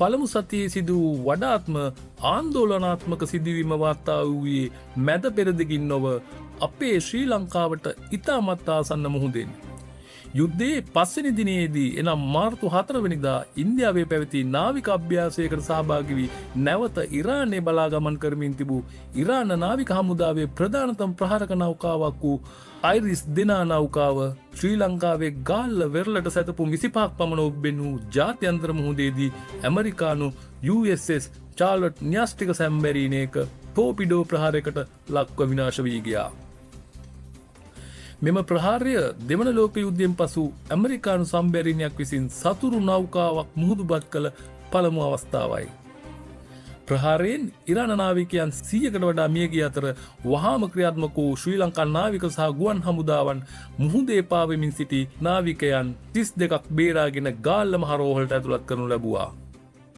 පළමු සතියේ සිදු වූ වඩාත්ම ආන්දෝලනාත්මක සිදුවීම වාර්තා වූයේ මැද පෙරදිගින් නොව අපේ ශ්‍රී ලංකාවට ඉතාමත් ආසන්න මුහුදෙන්. යුද්ධයේ පස්වෙනි දිනයේදී, එනම් මාර්තු 4 වෙනිදා, ඉන්දියාවේ පැවති නාවික අභ්‍යාසයකට සහභාගී වී නැවත ඉරානය බලා ගමන් කරමින් තිබූ ඉරාන නාවික හමුදාවේ ප්‍රධානතම ප්‍රහාරක නෞකාවක් වූ අයිරිස් දෙනා නෞකාව ශ්‍රී ලංකාවේ ගාල්ල වෙරළට සැතපුම් 25ක් පමණ ඔබ්බෙන් වූ ජාත්‍යන්තර මුහුදේදී ඇමරිකානු USS Charlotte න්‍යෂ්ටික සැම්බැරීනයක ටෝපිඩෝ ප්‍රහාරයකට ලක්ව විනාශ වී ගියා. මෙම ප්‍රහාරය දෙවන ලෝක යුද්ධයෙන් පසු ඇමරිකානු සම්බැරිණයක් විසින් සතුරු නෞකාවක් මුහුදුබත් කළ පළමු අවස්ථාවයි. ප්‍රහාරයෙන් ඉරාන නාවිකයන් 100කට වඩා මියගිය අතර, වහාම ක්‍රියාත්මක වූ ශ්‍රී ලංකා නාවික සහ ගුවන් හමුදාවන් මුහුදේ පාවෙමින් සිටි නාවිකයන් 32ක් බේරාගෙන ගාල්ල මහ රෝහලට ඇතුළත් කරනු ලැබුවා.